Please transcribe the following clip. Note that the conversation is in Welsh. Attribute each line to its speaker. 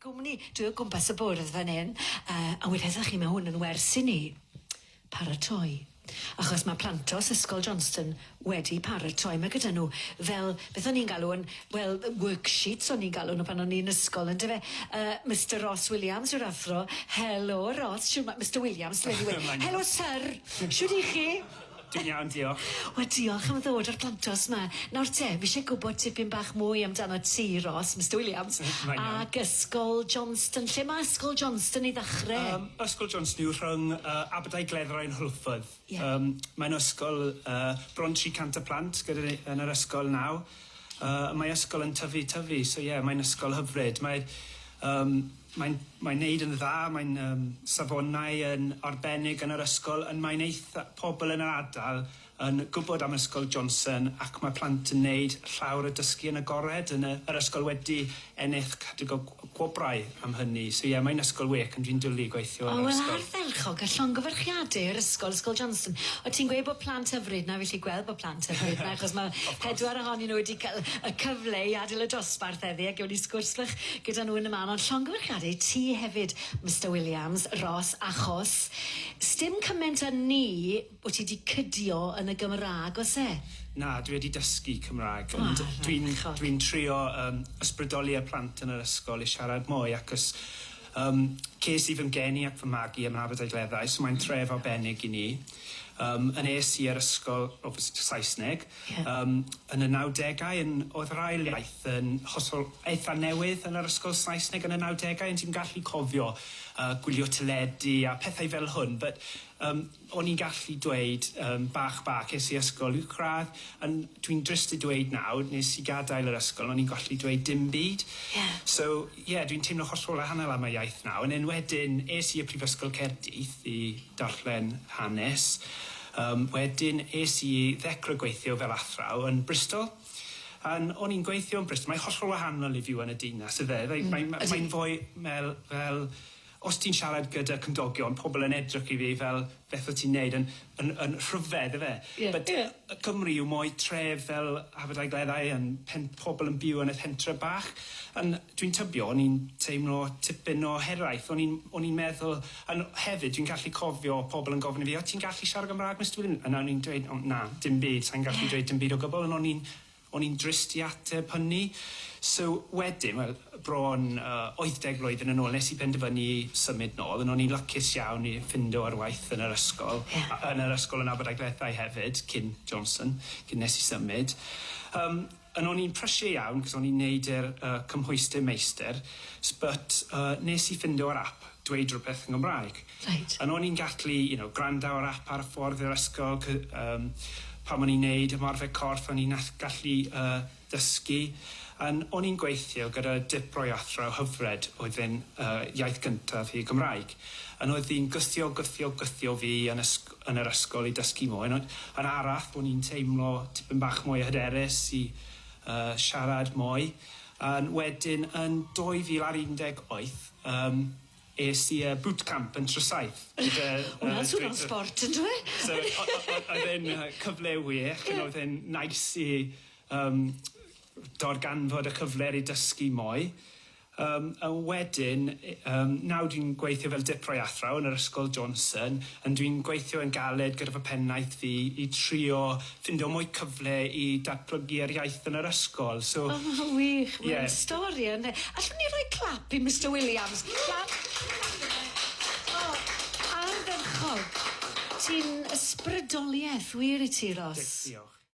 Speaker 1: gwmni. Dwi o gwmpas y bwrdd fan hyn, yy, a wedes chi, mae hwn yn wers i ni. Paratoi. Achos mae plantos Ysgol Johnston wedi paratoi. Mae gyda nhw fel, beth o'n i'n galw yn, wel, worksheets o'n i'n galw nhw pan o'n i'n ysgol, yndyfe? Mister Ross Williams yw'r athro. Helo, Ross. Shwmae, Mister Williams, anyway. Helo, syr. Shwd 'y chi?
Speaker 2: Dwi'n iawn, diolch.
Speaker 1: Wel, diolch am ddod â'r plantos 'ma. Nawr te, fi isie gwbod tipyn bach mwy amdano ti, Ross, Mister Williams.
Speaker 2: Mae'n iawn.
Speaker 1: Ag Ysgol Johnston. Lle ma' Ysgol Johnston i ddachre?
Speaker 2: Yym, Ysgol Johnston yw rhwng yy Aberdaugleddau a'n Hwlffordd.
Speaker 1: Ie.
Speaker 2: Yym, mae'n ysgol yy bron 300 o plant gyda ni yn yr ysgol naw. Yy, mae ysgol yn tyfu, tyfu, so ie, mae'n ysgol hyfryd. Mae yym mae'n mae'n neud yn dda, mae'n yym safonau yn arbennig yn yr ysgol, yn mae'n eitha pobl yn yr ardal yn gwbod am Ysgol Johnson ac mae plant yn neud llawer o dysgu yn agored yn y yr ysgol wedi ennill chydig o gwobrau am hynny, so ie, mae'n ysgol wych ond dwi'n dwli gweithio
Speaker 1: O
Speaker 2: yn yr
Speaker 1: wel
Speaker 2: ysgol.
Speaker 1: ardderchog, a llongyfarchiade i'r ysgol, Ysgol Johnston. O' ti'n gweud bod plant hyfryd 'na, fi 'llu gweld bod plant hyfryd 'na achos ma' pedwar ohonyn nhw wedi ca'l y cyfle i adel y dosbarth heddi a gewn ni sgwrs fach gyda nhw yn y man ond llongyfarchiade i ti hefyd Mister Williams, Ross, achos sdim cyment â ni Wyt ti 'di cydio yn y Gymra'g o's e?
Speaker 2: Na, dwi wedi dysgu Cymraeg ond dwi'n dwi'n trio yym ysbrydoli y plant yn yr ysgol i siarad mwy acos yym ces i fy ngeni ac fy magu ym Aberdaugleddau so mae'n tref arbennig i ni. Yym yn es i i'r ysgol obviously Saesneg.
Speaker 1: Ie.
Speaker 2: Yym yn y nawdegau yn o'dd yr ail iaith yn hollol eitha newydd yn yr ysgol Saesneg yn y nawdegau ond ti'n gallu cofio yy gwylio teledu a pethau fel hwn but yym O'n i'n gallu dweud yym bach bach, es i ysgol uwchradd, yn dwi'n drist i dweud nawr, nes i gadael yr ysgol, o'n i'n gallu dweud dim byd.
Speaker 1: Ie.
Speaker 2: So ie, dwi'n teimlo hollol wahanol am y iaith nawr, and then wedyn es i i Prifysgol Caerdydd i darllen hanes, yym wedyn es i ddechrau gweithio fel athraw yn Bristol, and o'n i'n gweithio yn Bristol, mae'n hollol wahanol i fyw yn y dinas yfe, like mae'n mae'n fwy mel fel Os ti'n siarad gyda cymdogion, pobl yn edrych i fi fel beth wyt ti'n neud yn yn yn rhyfedd yfe?
Speaker 1: Ie.
Speaker 2: But
Speaker 1: Ie.
Speaker 2: Cymru yw mwy tref fel Aberdaugleddau yn pen- pobl yn byw yn y pentre bach. Yn dwi'n tybio o'n i'n teimlo tipyn o hiraeth o'n i'n o'n i'n meddwl yn hefyd dwi'n gallu cofio pobl yn gofyn i fi o ti'n gallu siarad Gymra'g Mister Williams? A o'n i'n dweud o na dim byd sai'n gallu dweud dim byd o gwbwl yn o'n i'n O'n i'n drist i ateb hynny. So wedyn, wel, bron yy 80 blwyddyn yn ôl, nes i penderfynu symud nôl, and o'n i'n lwcus iawn i ffindo ar waith yn yr ysgol.
Speaker 1: Ie.
Speaker 2: A yn yr ysgol yn Aberdaugleddau hefyd, cyn Johnson, cyn nes i symud. Yym, and o'n i'n prysur iawn, 'cos o'n i'n neud yr yy cymhwyster meistr, s- but yy nes i ffindo yr ap dweud rwbeth yn Gymraeg.
Speaker 1: Reit.
Speaker 2: And o'n i'n gallu, you know, gwrando ar ap ar y ffordd i'r ysgol, cy- yym pan o'n i'n neud ymarfer corff o'n i'n all- gallu yy dysgu. And o'n i'n gweithio gyda diprwy athro hyfryd oedd yn yy iaith gyntaf hi Gymraeg. And oedd hi'n gwthio gwthio gwthio fi yn ysg- yn yr ysgol i dysgu mwy ond yn arall o'n i'n teimlo tipyn bach mwy hyderus i yy siarad mwy. And wedyn yn 2018 yym Es i yy bootcamp yn Tresaith gyda yy...
Speaker 1: Wnna'n swnio'n sbort yndyw e?
Speaker 2: So o- o- o- oedd e'n yy cyfle wych and oedd e'n neis i yym darganfod y cyfle i dysgu mwy. Yym a wedyn yy yym nawr dwi'n gweithio fel diprwy athraw yn yr Ysgol Johnson and dwi'n gweithio yn galed gyda fy pennaeth fi i trio ffindo mwy cyfle i datblygu yr iaith yn yr ysgol so...
Speaker 1: O ma'n wych.
Speaker 2: Ie.
Speaker 1: Mae'n stori ynde? Allwn ni roi clap i Mister Williams? Clap. O, ardderchog. Ti'n ysbrydolieth wir i ti Ros.
Speaker 2: Diolch.